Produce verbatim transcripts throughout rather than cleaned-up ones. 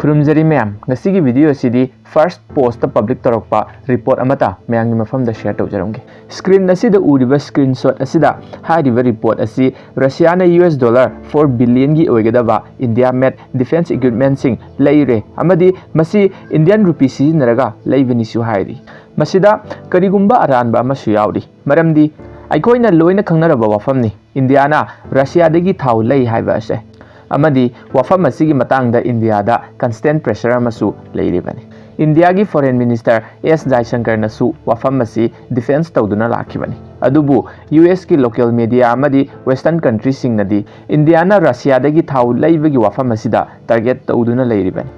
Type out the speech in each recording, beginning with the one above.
ꯈꯨꯔꯨꯝꯖꯔꯤ ꯃꯌꯥꯝ, ꯉꯁꯤꯒꯤ video ꯑꯁꯤꯗꯤ first post ꯇ public ꯇꯧꯔꯛꯄ report ꯑꯃꯠꯇ ꯃꯌꯥꯝꯒꯤ ꯃꯐꯝꯗ share ꯇꯧꯖꯔꯝꯒꯦ꯫ Screen ꯑꯁꯤꯗ ꯎꯔꯤꯕ screenshot ꯑꯁꯤꯗ ꯍꯥꯏꯔꯤꯕ report ꯑꯁꯤ ꯔꯁꯤꯌꯥꯅ US dollar four billion ꯒꯤ ꯑꯣꯏꯒꯗꯕ India made defense equipment ꯁꯤꯡ ꯂꯩꯔꯦ ꯑꯃꯗꯤ ꯃꯁꯤ Indian rupee ꯁꯤꯖꯤꯟꯅꯔꯒ ꯂꯩꯕꯅꯤꯁꯨ ꯍꯥꯏꯔꯤ꯫ ꯃꯁꯤꯗ ꯀꯔꯤꯒꯨꯝꯕ ꯑꯔꯥꯟꯕ ꯑꯃꯁꯨ ꯌꯥꯎꯔꯤ, ꯃꯔꯝꯗꯤ ꯑꯩꯈꯣꯏꯅ ꯂꯣꯏꯅ ꯈꯪꯅꯔꯕ ꯋꯥꯐꯝꯅꯤ, ꯏꯟꯗꯤꯌꯥꯅ ꯔꯁꯤꯌꯥꯗꯒꯤ ꯊꯥꯎ ꯂꯩ ꯍꯥꯏꯕ ꯑꯁꯦ꯫ ꯑꯃꯗꯤ ꯋꯥꯐꯝ ꯑꯁꯤꯒꯤ ꯃꯇꯥꯡꯗ ꯏꯟꯗꯤꯌꯥꯗ constant pressure ꯑꯃꯁꯨ ꯂꯩꯔꯤꯕꯅꯤ꯫ ꯏꯟꯗꯤꯌꯥꯒꯤ foreign minister S ꯖꯥꯏꯁꯪꯀꯔꯅꯁꯨ ꯋꯥꯐꯝ ꯑꯁꯤ defense ꯇꯧꯗꯨꯅ ꯂꯥꯛꯈꯤꯕꯅꯤ꯫ ꯑꯗꯨꯕꯨ US ꯀꯤ local media ꯑꯃꯗꯤ western country ꯁꯤꯡꯅꯗꯤ ꯏꯟꯗꯤꯌꯥꯅ ꯔꯁꯤꯌꯥꯗꯒꯤ ꯊꯥꯎ ꯂꯩꯕꯒꯤ ꯋꯥꯐꯝ ꯑꯁꯤꯗ target ꯇꯧꯗꯨꯅ ꯂꯩꯔꯤꯕꯅꯤ꯫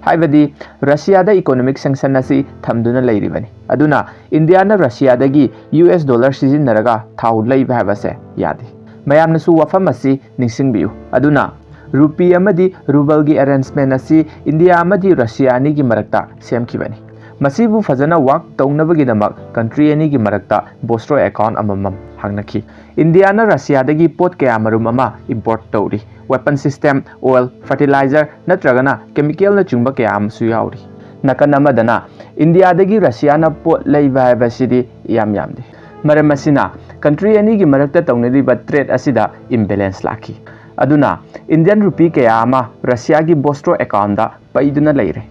ꯍꯥꯏꯕꯗꯤ ꯔꯁꯤꯌꯥꯗ economic sanction ꯑꯁꯤ ꯊꯝꯗꯨꯅ ꯂꯩꯔꯤꯕꯅꯤ꯫ ꯑꯗꯨꯅ ꯏꯟꯗꯤꯌꯥꯅ ꯔꯁꯤꯌꯥꯗꯒꯤ US dollar ꯁꯤꯖꯤꯟꯅꯔꯒ ꯊꯥꯎ ꯂꯩꯕ ꯍꯥꯏꯕꯁꯦ ꯌꯥꯗꯦ꯫ ꯃꯌꯥꯝꯅꯁꯨ ꯋꯥꯐꯝ ꯑꯁꯤ ꯅꯤꯡꯁꯤꯡꯕꯤꯌꯨ꯫ ꯑꯗꯨꯅ rupee ꯑꯃꯗꯤ ruble ꯒꯤ arrangement ꯑꯁꯤ ꯏꯟꯗꯤꯌꯥ ꯑꯃꯗꯤ ꯔꯁꯤꯌꯥ ꯑꯅꯤꯒꯤ ꯃꯔꯛꯇ ꯁꯦꯝꯈꯤꯕꯅꯤ꯫ ꯃꯁꯤꯕꯨ ꯐꯖꯅ work ꯇꯧꯅꯕꯒꯤꯗꯃꯛ country ꯑꯅꯤꯒꯤ ꯃꯔꯛꯇ Vostro account ꯑꯃꯃꯝ ꯍꯥꯡꯅꯈꯤ꯫ ꯏꯟꯗꯤꯌꯥꯅ ꯔꯁꯤꯌꯥꯗꯒꯤ ꯄꯣꯠ ꯀꯌꯥ ꯃꯔꯨꯝ ꯑꯃ import ꯇꯧꯔꯤ꯫ Weapon system, oil, fertilizer ꯅꯠꯇ꯭ꯔꯒꯅ chemical ꯅꯆꯤꯡꯕ ꯀꯌꯥ ꯑꯃꯁꯨ ꯌꯥꯎꯔꯤ꯫ ꯅꯥꯀꯟ ꯑꯃꯗꯅ ꯏꯟꯗꯤꯌꯥꯗꯒꯤ ꯔꯁꯤꯌꯥꯅ ꯄꯣꯠ ꯂꯩꯕ ꯍꯥꯏꯕꯁꯤꯗꯤ ꯏꯌꯥꯝ ꯌꯥꯝꯗꯦ꯫ ꯃꯔꯝ ꯑꯁꯤꯅ country ꯑꯅꯤꯒꯤ ꯃꯔꯛꯇ ꯇꯧꯅꯔꯤꯕ trade ꯑꯁꯤꯗ imbalance ꯂꯥꯛꯈꯤ꯫ ꯑꯗꯨꯅ Indian rupee ꯀꯌꯥ ꯑꯃ ꯔꯁꯤꯌꯥꯒꯤ Vostro account ꯇ ꯄꯩꯗꯨꯅ ꯂꯩꯔꯦ꯫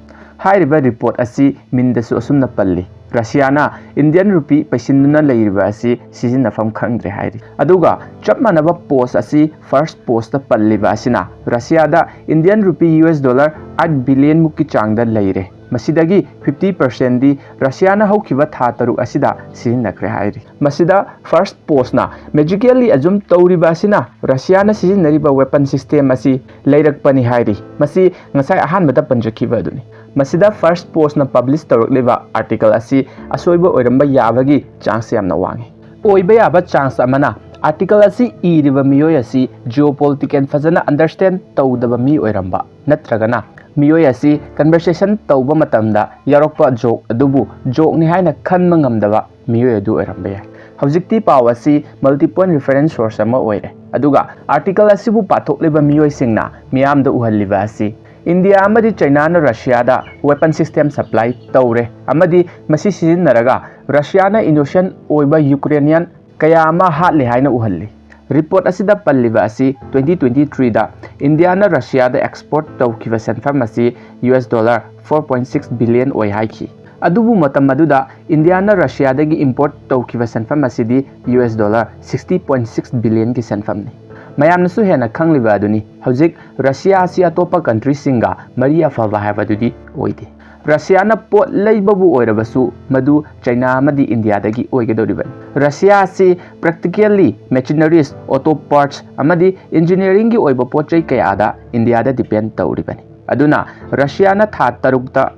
ꯍꯥꯏꯔꯤꯕ report ꯑꯁꯤ ꯃꯤꯟꯗꯁꯨ ꯑꯁꯨꯝꯅ ꯄꯜꯂꯤ, "ꯔꯁꯤꯌꯥꯅ Indian rupee ꯄꯩꯁꯤꯟꯗꯨꯅ ꯂꯩꯔꯤꯕ ꯑꯁꯤ ꯁꯤꯖꯤꯟꯅꯐꯝ ꯈꯪꯗ꯭ꯔꯦ" ꯍꯥꯏꯔꯤ꯫ ꯑꯗꯨꯒ ꯆꯞ ꯃꯥꯟꯅꯕ post ꯑꯁꯤ first post ꯇ ꯄꯜꯂꯤꯕ ꯑꯁꯤꯅ ꯔꯁꯤꯌꯥꯗ Indian rupee US dollar eight billion ꯃꯨꯛꯀꯤ ꯆꯥꯡꯗ ꯂꯩꯔꯦ꯫ ꯃꯁꯤꯗꯒꯤ fifty percent ꯗꯤ ꯔꯁꯤꯌꯥꯅ ꯍꯧꯈꯤꯕ ꯊꯥ ꯇꯔꯨꯛ ꯑꯁꯤꯗ ꯁꯤꯖꯤꯟꯅꯈ꯭ꯔꯦ ꯍꯥꯏꯔꯤ꯫ ꯃꯁꯤꯗ first post ꯅ magically assume ꯇꯧꯔꯤꯕ ꯑꯁꯤꯅ ꯔꯁꯤꯌꯥꯅ ꯁꯤꯖꯤꯟꯅꯔꯤꯕ weapon system ꯑꯁꯤ ꯂꯩꯔꯛꯄꯅꯤ ꯍꯥꯏꯔꯤ꯫ ꯃꯁꯤ ꯉꯁꯥꯏ ꯑꯍꯥꯟꯕꯗ ꯄꯟꯖꯈꯤꯕ ꯑꯗꯨꯅꯤ꯫ ꯃꯁꯤꯗ first post ꯅ publish ꯇꯧꯔꯛꯂꯤꯕ article ꯑꯁꯤ ꯑꯁꯣꯏꯕ ꯑꯣꯏꯔꯝꯕ ꯌꯥꯕꯒꯤ chance ꯌꯥꯝꯅ ꯋꯥꯡꯉꯤ꯫ ꯑꯣꯏꯕ ꯌꯥꯕ chance ꯑꯃꯅ article ꯑꯁꯤ ꯏꯔꯤꯕ ꯃꯤꯑꯣꯏ ꯑꯁꯤ geopolitical ꯐꯖꯅ understand ꯇꯧꯗꯕ ꯃꯤ ꯑꯣꯏꯔꯝꯕ, ꯅꯠꯇ꯭ꯔꯒꯅ ꯃꯤꯑꯣꯏ ꯑꯁꯤ conversation ꯇꯧꯕ ꯃꯇꯝꯗ ꯌꯥꯎꯔꯛꯄ joke ꯑꯗꯨꯕꯨ joke ꯅꯤ ꯍꯥꯏꯅ ꯈꯟꯕ ꯉꯝꯗꯕ ꯃꯤꯑꯣꯏ ꯑꯗꯨ ꯑꯣꯏꯔꯝꯕ ꯌꯥꯏ꯫ ꯍꯧꯖꯤꯛꯇꯤ ꯄꯥꯎ ꯑꯁꯤ multi point reference source ꯑꯃ ꯑꯣꯏꯔꯦ, ꯑꯗꯨꯒ article ꯑꯁꯤꯕꯨ ꯄꯥꯊꯣꯛꯂꯤꯕ ꯃꯤꯑꯣꯏꯁꯤꯡꯅ ꯃꯤꯌꯥꯝꯗ ꯎꯍꯜꯂꯤꯕ ꯑꯁꯤ ꯏꯟꯗꯤꯌꯥ ꯑꯃꯗꯤ ꯆꯩꯅꯥꯅ ꯔꯁꯤꯌꯥꯗ weapon system supply ꯇꯧꯔꯦ ꯑꯃꯗꯤ ꯃꯁꯤ ꯁꯤꯖꯤꯟꯅꯔꯒ ꯔꯁꯤꯌꯥꯅ innocent ꯑꯣꯏꯕ ꯌꯨꯀ꯭ꯔꯦꯅꯤꯌꯟ ꯀꯌꯥ ꯑꯃ ꯍꯥꯠꯂꯦ ꯍꯥꯏꯅ ꯎꯍꯜꯂꯤ꯫ ꯔꯤꯄꯣꯔꯠ ꯑꯁꯤꯗ ꯄꯜꯂꯤꯕ ꯑꯁꯤ twenty twenty-threeꯗ ꯏꯟꯗꯤꯌꯥꯅ ꯔꯁꯤꯌꯥꯗ export ꯇꯧꯈꯤꯕ ꯁꯦꯟꯐꯝ ꯑꯁꯤ US dollar four point six billion ꯑꯣꯏ ꯍꯥꯏꯈꯤ꯫ ꯑꯗꯨꯕꯨ ꯃꯇꯝ ꯑꯗꯨꯗ ꯏꯟꯗꯤꯌꯥꯅ ꯔꯁꯤꯌꯥꯗꯒꯤ import ꯇꯧꯈꯤꯕ ꯁꯦꯟꯐꯝ ꯑꯁꯤꯗꯤ US dollar sixty point six billionꯒꯤ ꯁꯦꯟꯐꯝꯅꯤ꯫ ꯃꯌꯥꯝꯅꯁꯨ ꯍꯦꯟꯅ ꯈꯪꯂꯤꯕ ꯑꯗꯨꯅꯤ, ꯍꯧꯖꯤꯛ ꯔꯁꯤꯌꯥ ꯑꯁꯤ ꯑꯇꯣꯞꯄ countryꯁꯤꯡꯒ ꯃꯔꯤ ꯑꯐꯕ ꯍꯥꯏꯕꯗꯨꯗꯤ ꯑꯣꯏꯗꯦ꯫ ꯔꯁꯤꯌꯥꯅ ꯄꯣꯠ ꯂꯩꯕꯕꯨ ꯑꯣꯏꯔꯕꯁꯨ ꯃꯗꯨ ꯆꯩꯅꯥ ꯑꯃꯗꯤ ꯏꯟꯗꯤꯌꯥꯗꯒꯤ ꯑꯣꯏꯒꯗꯧꯔꯤꯕꯅꯤ꯫ ꯔꯁꯤꯌꯥ ꯑꯁꯤ practically machineries, auto parts ꯑꯃꯗꯤ engineeringꯒꯤ ꯑꯣꯏꯕ ꯄꯣꯠ ꯆꯩ ꯀꯌꯥꯗ ꯏꯟꯗꯤꯌꯥꯗ depend ꯇꯧꯔꯤꯕꯅꯤ꯫ ꯑꯗꯨꯅ ꯔꯁꯤꯌꯥꯅ ꯊꯥ ꯇꯔꯨꯛꯇ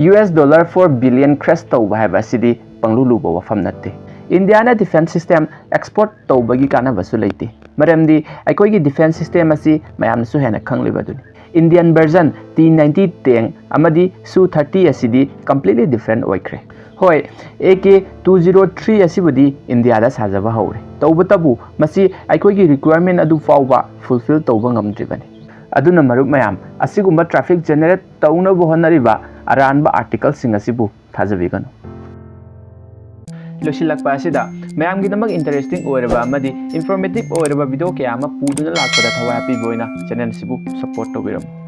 US dollar four billion crush ꯇꯧꯕ ꯍꯥꯏꯕ ꯑꯁꯤꯗꯤ ꯄꯪꯂꯨ ꯂꯨꯕ ꯋꯥꯐꯝ ꯅꯠꯇꯦ꯫ ꯏꯟꯗꯤꯌꯥꯅ defence system export ꯇꯧꯕꯒꯤ ꯀꯥꯟꯅꯕꯁꯨ ꯂꯩꯇꯦ, ꯃꯔꯝꯗꯤ ꯑꯩꯈꯣꯏꯒꯤ defence system ꯑꯁꯤ ꯃꯌꯥꯝꯅꯁꯨ ꯍꯦꯟꯅ ꯈꯪꯂꯤꯕ ꯑꯗꯨꯅꯤ꯫ Indian version T ninety tank ꯑꯃꯗꯤ Su thirty ꯑꯁꯤꯗꯤ completely different ꯑꯣꯏꯈ꯭ꯔꯦ꯫ ꯍꯣꯏ, AK two zero three ꯑꯁꯤꯕꯨꯗꯤ ꯏꯟꯗꯤꯌꯥꯗ ꯁꯥꯖꯕ ꯍꯧꯔꯦ, ꯇꯧꯕꯇꯕꯨ ꯃꯁꯤ ꯑꯩꯈꯣꯏꯒꯤ requirement ꯑꯗꯨ ꯐꯥꯎꯕ fulfill ꯇꯧꯕ ꯉꯝꯗ꯭ꯔꯤꯕꯅꯤ꯫ ꯑꯗꯨꯅ ꯃꯔꯨꯞ ꯃꯌꯥꯝ, ꯑꯁꯤꯒꯨꯝꯕ traffic generate ꯇꯧꯅꯕ ꯍꯣꯠꯅꯔꯤꯕ ꯑꯔꯥꯟꯕ articleꯁꯤꯡ ꯑꯁꯤꯕꯨ ꯊꯥꯖꯕꯤꯒꯅꯨ꯫ ꯂꯣꯏꯁꯤꯜꯂꯛꯄ ꯑꯁꯤꯗ ꯃꯌꯥꯝꯒꯤꯗꯃꯛ interesting ꯑꯣꯏꯔꯕ ꯑꯃꯗꯤ informative ꯑꯣꯏꯔꯕ video ꯀꯌꯥ ꯑꯃ ꯄꯨꯗꯨꯅ ꯂꯥꯛꯄꯗ ꯊꯋꯥꯏ ꯍꯥꯞꯄꯤꯕ ꯑꯣꯏꯅ channel ꯑꯁꯤꯕꯨ support ꯇꯧꯕꯤꯔꯝꯃꯨ꯫